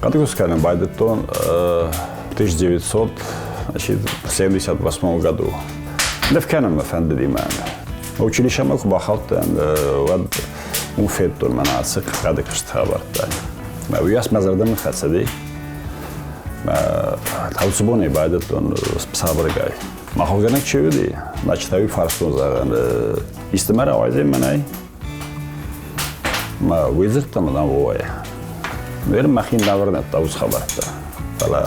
Хъӕдгуыст кӕнын байдыдтон 1978 году. Ныв кӕнын мӕ фӕндыди мӕн. Училищемӕ куы бахаудтӕн, уӕд уым федтон мӕнӕ ацы хъӕдыкуысты хабӕрттӕ. Мӕ уыйас мӕ зӕрдӕмӕ фӕцыди. Мӕ таусыбонӕй байдыдтон сабыргай. Махуыргӕнӕг чи уыди, значит, уый фарстон зӕгъӕн, исты мӕ рауайдзӕн мӕнӕй? Мӕ уый дзырдта мӕнӕ ой. Ныр мӕхи нӕ уыцы хабӕрттӕ. Фӕлӕ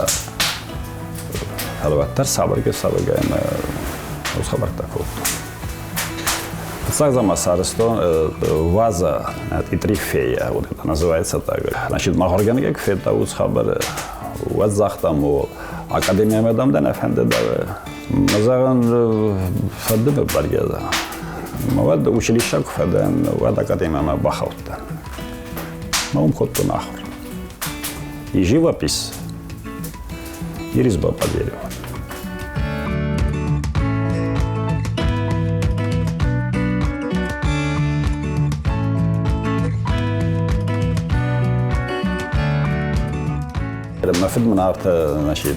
фӕлӕ уӕддӕр сабыргай-сабыргай ӕмӕ уыцы хабӕрттӕ кодтон. Фыццаг заман сарӕзтон ваза и три фея, вот это называется так. Значит, махуыргӕнӕг куы федта уыцы хабар, уӕд загътам, о, академиямӕ дам дӕ нӕ фӕнды, Мӕ зӕгъын, фӕнды мӕ бӕргӕ. Уӕд училищӕ куы фӕдӕн, уӕд академиямӕ бахаудтӕн. Мӕ уым кодтон ахуыр. И живопись, и резьба по дереву. Мӕ фыд мын афтӕ, значит,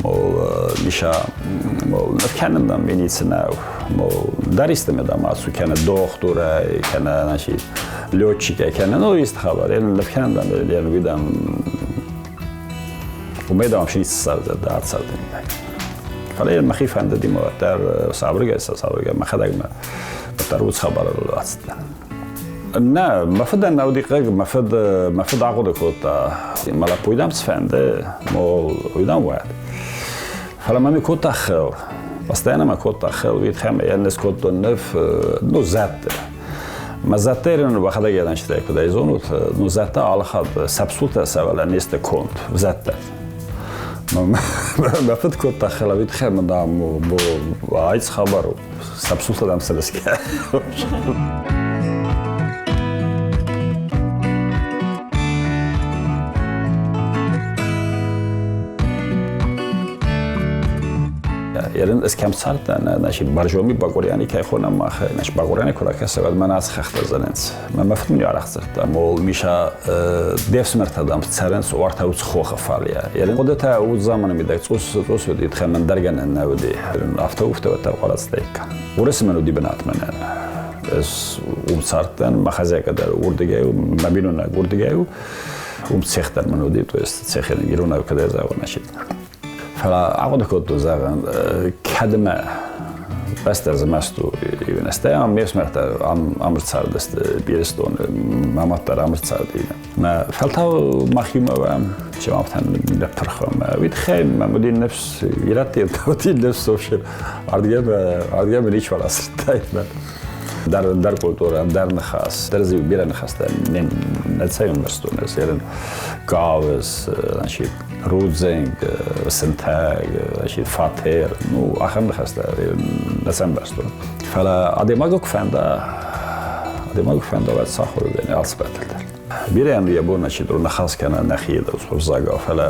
мол, Миша, мол, кӕнын дам медицинӕ, мол, даристӕмӕ дам ацу, кӕнӕ дохтурӕй, кӕнӕ, значит, летчикӕй, кӕнӕ, ну, исты хабар, кӕнын дам, уый дам, уымӕй дам вообще ницы цардзӕн, да, ацардзӕн. Фӕлӕ йӕ мӕхи фӕндыди, мӕ уӕддӕр сабыргай, сабыргай мӕхӕдӕг мӕ уӕддӕр уыцы хабарыл ацыдтӕн. Нӕ, мӕ фыдӕн нӕ уыди хъыг, мӕ фыд, мӕ фыд ахъуыды кодта, мӕ лӕппуйы дам цы фӕнды, мол, уый дам уӕд. Фӕлӕ мӕм кодта хыл. Постоянно мӕ кодта хыл, уый тыххӕй йӕ не скодтон ныв, ну, зӕдты. Мӕ зӕдтӕ уӕхӕдӕг йӕ значит, куыд ӕй зонут, ну, зӕдтӕ алы хатт сӕпсутӕ сӕвӕлӕ не сты конд, зӕдтӕ. Мӕ фыд кодта хыл, уый тыххӕй мӕ дам, ай цы хабар у. Сапсута дам сӕлӕсгӕ. Ерын ez кӕм цардтӕн, значит, Боржоми Бакъориани кӕй хонӕм мах, значит, Бакъориани куы ракӕса, уӕд мӕн ацы хӕхтӕ зӕнынц. Мӕ мӕ фыд мын арӕх дзырдта, мол, Миша, де фсымӕртӕ, дам, цӕрынц уартӕ уыцы хохы фалейӕ. Ерын хъуыдытӕ уыд заманы мидӕг цъус цъус уыди, тхӕмӕн дӕргӕнӕн нӕ уыди. Афтӕ уфтӕ уӕддӕр хъуарацтаиккам. Уырысы мын уыди бынат мӕнӕн. Ӕз уым цардтӕн, мӕ хозяйка дӕр уырдыгӕй у, мӕ бинойнаг уырдыгӕй у. Уым цех дӕр мын уыди, то есть цехӕн иронау кӕдӕй зӕгъон, значит. Фӕлӕ ахъуыды кодтон, зӕгъын, кӕдмӕ бӕстӕ змӕст у ивынӕстӕй ам ме фсымӕртӕ ам ӕрцардысты Ирыстоны, мӕ мад дӕр ам ӕрцарди. Мӕ фӕлтау махимӕ уӕм, чи афтӕ ныппырх уӕм. Уый тыххӕй мӕм уыди ныфс, ирӕтты уыди ныфс вообще ардыгӕй ардыгӕй ничуал асырдтаид мӕ. Дӕр, дӕр культурӕ, дӕр ныхас, дӕр дзы бирӕ ныхӕстӕ не нӕ ӕмбӕрстон. Ӕз гауыз, значит, рудзынг, сынтӕг, значит, фатер, ну, ахӕм ныхӕстӕ нӕ сӕмбӕрстон. Фӕлӕ адӕймагы куы фӕнда, адӕймагы куы фӕнда, уӕд сахуыр уыдзӕни алцыппӕтыл дӕр. Бирӕйӕн йӕ бон, значит, ныхас кӕна нӕхи ӕвзагау, фӕлӕ,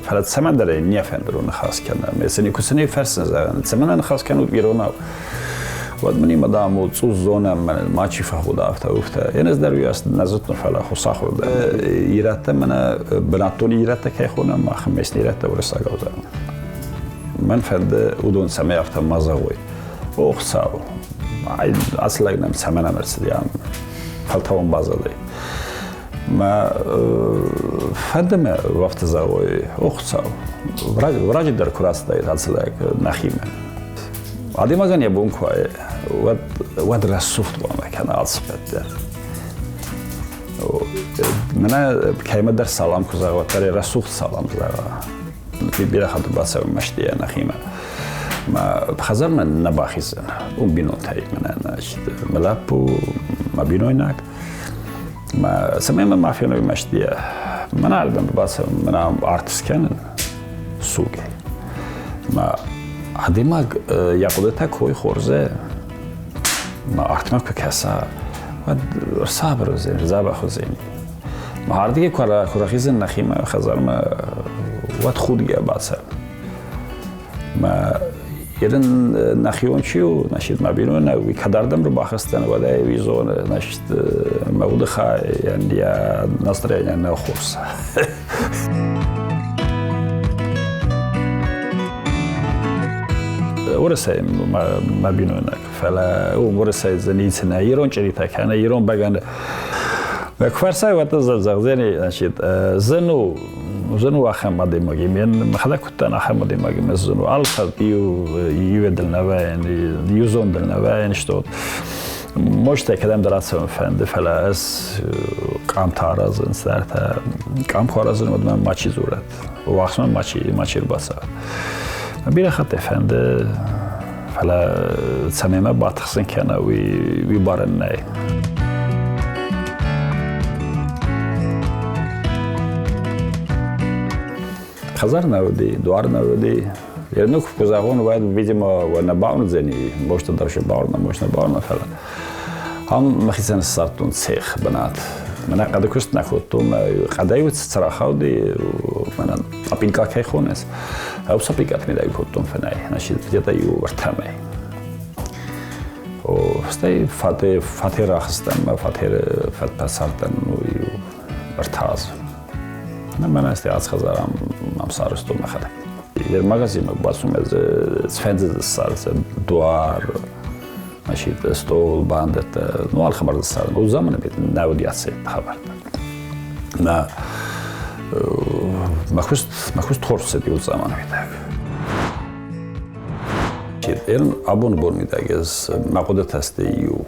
фӕлӕ цӕмӕндӕр ӕй не фӕнды ныхас кӕна. Ме куы сын фӕрсын, зӕгъын, цӕмӕн ныхас кӕнут иронау? Уӕд мын имӕ, дам, цъус зонӕм, мачи фӕхуда афтӕ, уфтӕ. Ӕнӕз дӕр уый нӕ зыдтон, фӕлӕ хуыцахуыр дӕн. Ирӕттӕ мӕнӕ бынӕттон ирӕттӕ кӕй хонӕм, мах местный ирӕттӕ уырыссагау зӕгъӕм. Мӕн фӕнды уыдон цӕмӕй афтӕ ма зӕгъой. О, Хуыцау, ацы лӕг нӕм цӕмӕн ӕрцыди ам? Фӕлтауон базадӕй. Мӕ фӕнды мӕ афтӕ зӕгъой, о Хуыцау, раджы дӕр куы рацыдаид ацы лӕг нӕхимӕ. Адӕймагӕн йӕ бон куы уа, уӕд, уӕд рӕсугъд хъуамӕ кӕна алцыппӕт дӕр. Мӕнӕ кӕимӕдӕр салам куы зӕгъа, уӕддӕр йӕ рӕсугъд салам зӕгъа. Бирӕ хатт бацӕуын мӕстыйӕ нӕхимӕ. Мӕ хӕдзармӕ нӕ бахиздзӕн. Уым бинонтӕй мӕнӕ мӕ лӕппу, мӕ бинойнаг. Мӕ цӕмӕй мӕ ма феной мӕстыйӕ. Мӕнӕ ардӕм бацӕуын, мӕнӕ арт скӕнын сугӕй. Мӕ адӕймаг йӕ хъуыдытӕ кой хорзӕ, мӕ артмӕ куы кӕса, уӕд ӕрсабыр уыдзӕн, дзӕбӕх уыдзӕни. Мӕ ардыгӕй куы рахизын нӕхимӕ хӕдзармӕ, уӕд худгӕ бацӕуын. Мӕ Ерын нӕхион чи у, значит, мӕ бинойнаг, уый кӕдӕрдӕм ӕрбахызтӕн, уӕд ӕй уый зоны, значит, мӕ удыхайӕн йӕ настроение нӕ хорз. Уырысӕй мӕ бинойнаг, фӕлӕ уырысӕй дзы ницы нӕ ирон чъиритӕ кӕнӕ ирон бӕгӕны. Куы фӕрсай, уӕд зӕгъдзӕни, значит, зын у, зын у ахӕм адӕймагимӕ. Мӕхӕдӕг куыд дӕн ахӕм адӕймагимӕ зын у. Алыхатт иу иуедыл нӕ вӕййын, иу зондыл нӕ вӕййын, что может, кӕдӕмдӕр ацӕуын фӕнды, фӕлӕ ӕз къамтӕ аразын, цыдӕртӕ къам куы аразын, уӕд мӕм мачи дзурӕд. Уахсмӕ мачи, мачи ӕрбацӕуӕд. Бирӕ хатт фӕнды, фӕлӕ цӕмӕй мӕ батыхсын кӕна, уый, уый барӕн нӕй. Хӕдзар нӕ уыди, дуар нӕ уыди. Ну, куы зӕгъон, уӕд, видимо, нӕ бауырндзӕни, может, даже бауырна, может, нӕ бауырна, фӕлӕ ам мӕхицӕн ссардтон цех бынат. Мӕнӕ хъӕды куыст нӕ кодтон, хъӕдӕй уыд цы рахауди, мӕнӕ апинка кӕй хонынц, уыцы апинкаты мидӕг кодтон фынӕй, значит, где-то иу ӕртӕмӕй. Стӕй фатер рахызтӕн, мӕ фатеры фӕцардтӕн иу ӕртӕ азы. Мӕнӕ стӕй ацы хӕдзар ам сарӕзтон мӕхӕдӕг. Йе магазинмӕ бацумӕ дзы цфӕнды дзы ссардзӕн дуар, значит, стол, бандӕттӕ, ну, алхабар дзы ссардзӕн. У заманы бет нӕ уыди ацы хабӕрттӕ. Мӕ мӕ куыст мӕ куыст хорз цыди уыцы заманы мидӕг. Абоны бон мидӕг ӕз мӕ хъуыдытӕ сты иу.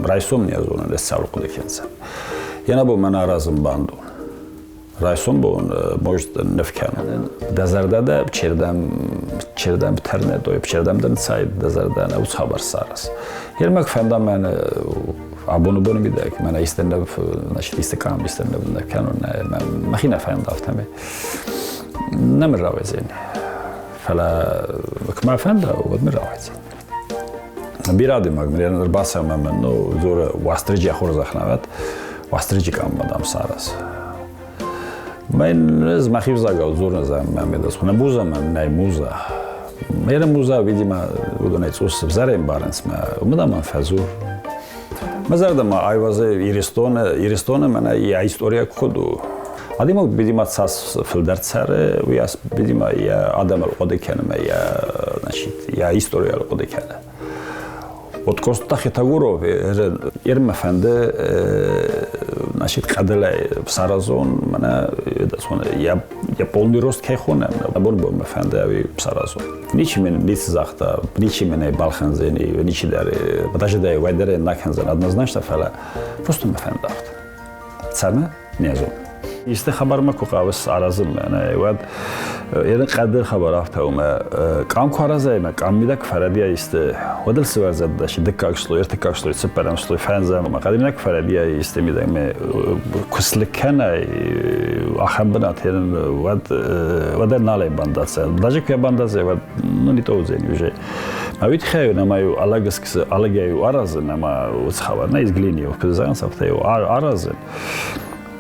Райсом не зонын, ӕз цӕуыл хъуыды кӕндзӕн. Йӕ бон мӕн аразын бандон. Райсом бон может ныв кӕнын. Дӕ зӕрдӕ дӕ чердӕм чердӕм тӕрнӕдой, чердӕм дын цай дӕ зӕрдӕ нӕ уыцы хабар сараз. Ермак фӕнда мӕн абоны боны мидӕг мӕнӕ исты ныв, значит, исты къам, исты ныв нӕ кӕнон, мӕхи нӕ фӕнда афтӕмӕй. Нӕ мын рауайдзӕни. Фӕлӕ куы мӕ фӕнда, уӕд мын рауайдзӕни. Бирӕ адӕймаг мын ӕрбацӕуы ӕмӕ ну, дзуры Уастырджи хорзӕх нӕ Уастырджи къаммӕ, дам, сараз. Мӕн ӕз мӕхи взагау дзурын мӕ медас. Нӕ муза мӕ нӕй муза. Мӕ муза, видимо, уыдонӕй цъус ӕвзӕр ӕмбарынц мӕ. Уымӕн ӕмӕ фӕдзур. Мӕ зӕрдӕмӕ айвӕзы Ирыстоны, Ирыстоны мӕнӕ йӕ история куыд у. Адӕймаг, видимо, цас фылдӕр цӕры, уыйас, видимо, йӕ адӕмыл хъуыды кӕны мӕ йӕ, значит, йӕ историйыл хъуыды кӕны. Вот Коста Хетагуров ермӕ фӕнды, значит, хъӕдылӕй саразон, мӕнӕ я, я полный рост кӕй хонӕм, абон бонмӕ фӕнды ӕви саразон. Ничи мын ницы загъта, ничи мын ӕй балхӕндзӕни, ничи дӕр, даже дӕ уӕддӕр накӕндзӕн однозначно, фӕлӕ просто мӕ фӕнды афтӕ. Цӕмӕ? Не зонын. Исты хабармӕ куы хъавыс аразынмӕ, нӕ, уӕд ерын хъӕды хабар афтӕ у, мӕ къам куы аразай, мӕ къам мидӕг фӕрӕдийа исты, уӕд ыл сывӕрдзӕд дӕ дыккаг слой, ӕртыккаг слой, цыппӕрӕм слой, фӕндзӕм, мӕ хъӕды мидӕг фӕрӕдийа исты мидӕг, мӕ куы слыг кӕнай ахӕм бынат ерын, уӕд уӕд налӕй бандадзӕн. Даже куы бандадзӕ, уӕд ну не то уыдзӕни уже. Мӕ уый тыххӕй нӕма-иу алӕгӕй-иу аразын ӕмӕ уыцы хабар нӕ из глины куыд зӕгъынц, афтӕ-иу аразын.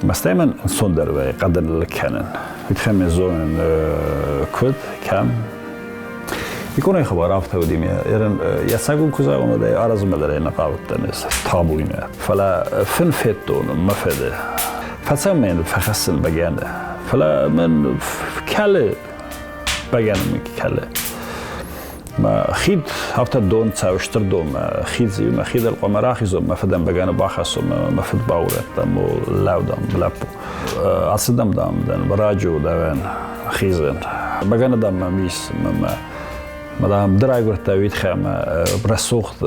Мастӕй мӕн ӕнцондӕр вӕййы хъӕдын лыг кӕнын. Уый тыххӕй мӕ зонын куыд, кӕм. Иконайы хабар афтӕ уыди ме йӕ цӕгул куы зӕгъон, уӕд ӕй аразынмӕ дӕр ӕй нӕ хъавыдтӕн ӕз табуимӕ. Фӕлӕ фын федтон мӕ фыды. Фӕцӕмӕн фӕхӕссын бӕгӕны. Фӕлӕ мын кӕлы бӕгӕны мын кӕлы. Мӕ хид афтӕ дон цӕуы стыр донмӕ, хид мӕ хидыл хъуамӕ рахизон, мӕ фыдӕн бӕгӕны бахӕссон, мӕ фыд баурӕдта, мо лӕудам лӕппу. Ацыдӕм, дам, дӕн раджы удавӕн хизын. Бӕгӕны, дам, мӕм ис, мӕ мӕ, дам, ды райгуырдтӕ уитхӕ мӕ рӕсугъд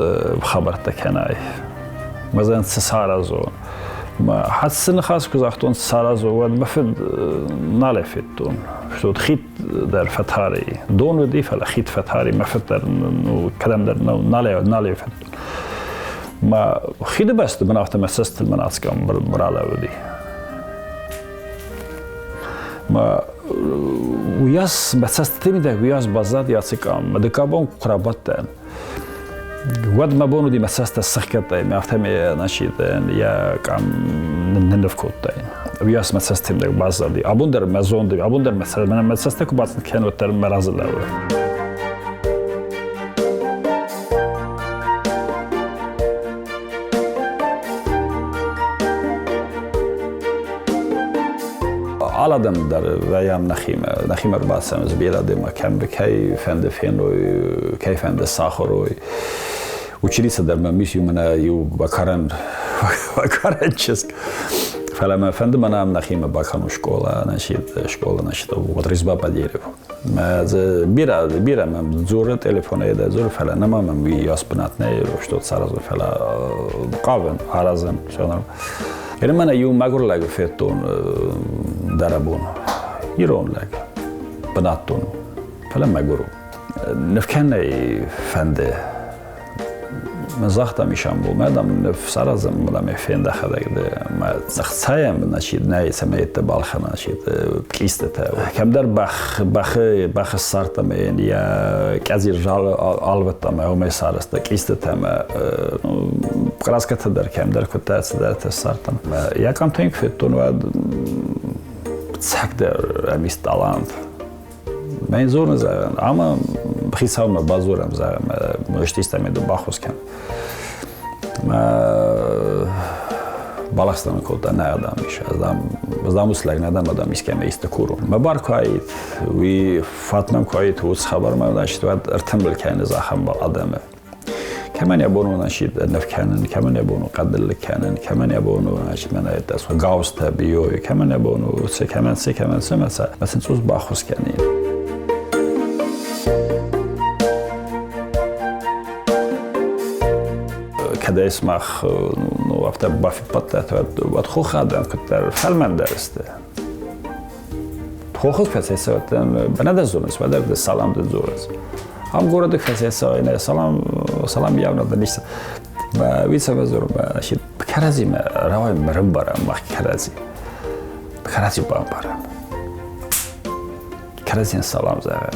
хабӕрттӕ кӕнай. Мӕ зӕн цы саразон? Мӕ хӕцы ныхас куы загътон, цы саразон, уӕд мӕ фыд нал федтон. Что хид дӕр фӕтари. Дон уыди, фӕлӕ хид фӕтари, мӕ фыд дӕр ну, кӕдӕмдӕр нал федтон. Мӕ хиды бӕсты мын афтӕ мӕ цӕстыл мын ацкам ралӕууыди. Мӕ уыйас мӕ цӕстыты мидӕг уыйас баззади ацы къам. Мӕ дыккаг бон куы рабадтӕн, уӕд мӕ бон уыди мӕ цӕстӕ сыхгӕдтай, мӕ афтӕмӕй значит, йӕ къам нынныв кодтай. Уыйас мӕ цӕстыты мидӕг баззади. Абон дӕр мӕ зонды, абон дӕр мӕ цӕстӕ куы бацъынд кӕнын, уӕддӕр мӕ разы лӕууы. Алы адӕм дӕр вӕййӕм нӕхимӕ, нӕхимӕ ӕрбацӕуынц бирӕ адӕммӕ, кӕм кӕй фӕнды феной, кӕй фӕнды сахуыр уой. Училище дӕр мӕм ис иу мӕнӕ иу бакарӕн, бакарӕн чызг. Фӕлӕ мӕ фӕнды мӕнӕ ам нӕхимӕ бакӕнон скъола, значит, школа, значит, вот резьба по дереву. Мӕ дзы бирӕ, бирӕ мӕм дзуры телефонӕй дӕр дзуры, фӕлӕ нӕма мӕм уыйас бынат нӕй, что саразын, фӕлӕ хъавын, аразын, все нормально. Ӕрмӕ мӕнӕ иу мӕгуыр лӕг федтон дӕрӕбон. Ирон лӕг, бынӕттон, фӕлӕ мӕгуыр у. Ныв кӕнӕй фӕнды. Мӕ загъта Мишамбул, мӕ дам ныв саразӕм, мӕ мӕ фендӕхӕдӕг ды мӕ цӕхцайӕм, значит, нӕй, цӕмӕй это балхӕна, значит, къистытӕ. Кӕмдӕр бӕх, бӕхы, бӕхы ссардта мӕ йын йӕ къӕдзил алвӕдта мӕ уымӕй сарӕзта къистытӕ мӕ краскӕтӕ дӕр кӕмдӕр куыдтӕ цыдӕртӕ ссардтам. Йӕ къамтӕ йын куы федтон, уӕд цӕгдӕр ӕм ис талант. Мӕн дзурын зӕгъӕн, ӕмӕ хицаумӕ бадзурӕм зӕгъӕн, мӕ ду баххуыс кӕн. Мӕ балӕгъстӕ кодта, нӕ адам ис, ӕз дам уыцы лӕг нӕ дам, адам искӕмӕ исты курон. Мӕ бар куы аид, уый фат мӕм куы аид, уыцы хабар мӕ значит, уӕд ӕртымбыл кӕны ахӕм адӕмы. Кӕмӕн йӕ бон у, значит, ныв кӕнын, кӕмӕн йӕ бон у хъӕдыл кӕнын, кӕмӕн йӕ бон у, значит, мӕнӕ это гаустӕ бийой, кӕмӕн йӕ бон у, цы, кӕмӕн цы, кӕмӕн цы, мӕ цы, мӕ сын цъус баххуыс кӕнин. Кӕдӕй сымах ну, афтӕ бафиппайдтат, уӕд хохы адӕм куыддӕр фӕлмӕндӕр сты. Хохы фӕцӕйцӕуӕттӕн бӕнӕдӕр дзурынц, уӕдӕр дӕ салам дӕ дзурынц. Ам городы фӕцӕйцӕуӕй салам, салам явно да ницы. Вице дзуры, значит, кӕрӕдзимӕ рауай мӕрымбарӕм мах кӕрӕдзи. Кӕрӕдзи бамбарӕм. Кӕрӕдзийӕн салам зӕгъӕм.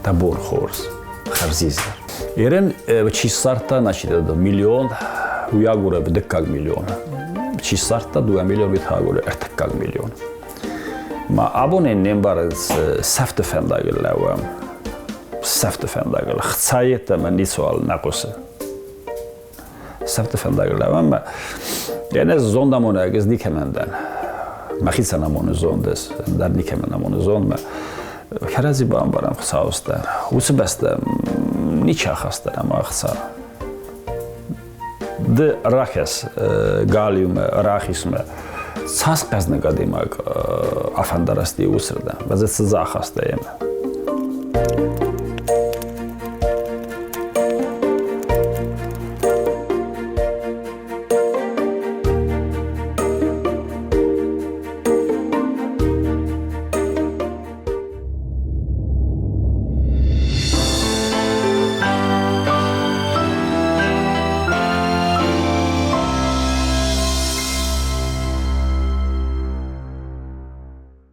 Дӕ бон хорз, хӕрзизӕр. Ерен чи ссардта, значит, миллион, уый агуры дыккаг миллион. Чи ссардта 2 миллион, уый та агуры ӕртыккаг миллион. Ма абонӕн не мбарынц сӕфты фӕндагыл лӕууӕм. Сӕфты фӕндагыл. Хца йеддӕмӕ ницуал нӕ хъуысы. Сӕфты фӕндагыл лӕууӕм. Ӕнӕ зондамонӕг ӕз никӕмӕн дӕн. Мӕхицӕн амоны зонд ӕз, ӕндӕр никӕмӕн амоны зонд. Кӕрӕдзи бамбарӕм Хуыцаустӕ. Уыцы бӕстӕ ничи ахӕсдзӕн ӕмӕ ӕхца. Ды рахӕсс галиумӕ, рахисмӕ. Цас хъӕзныг адӕймаг афӕндарасти уыцырдӕм, бӕзӕ цы дзы ахаста йемӕ.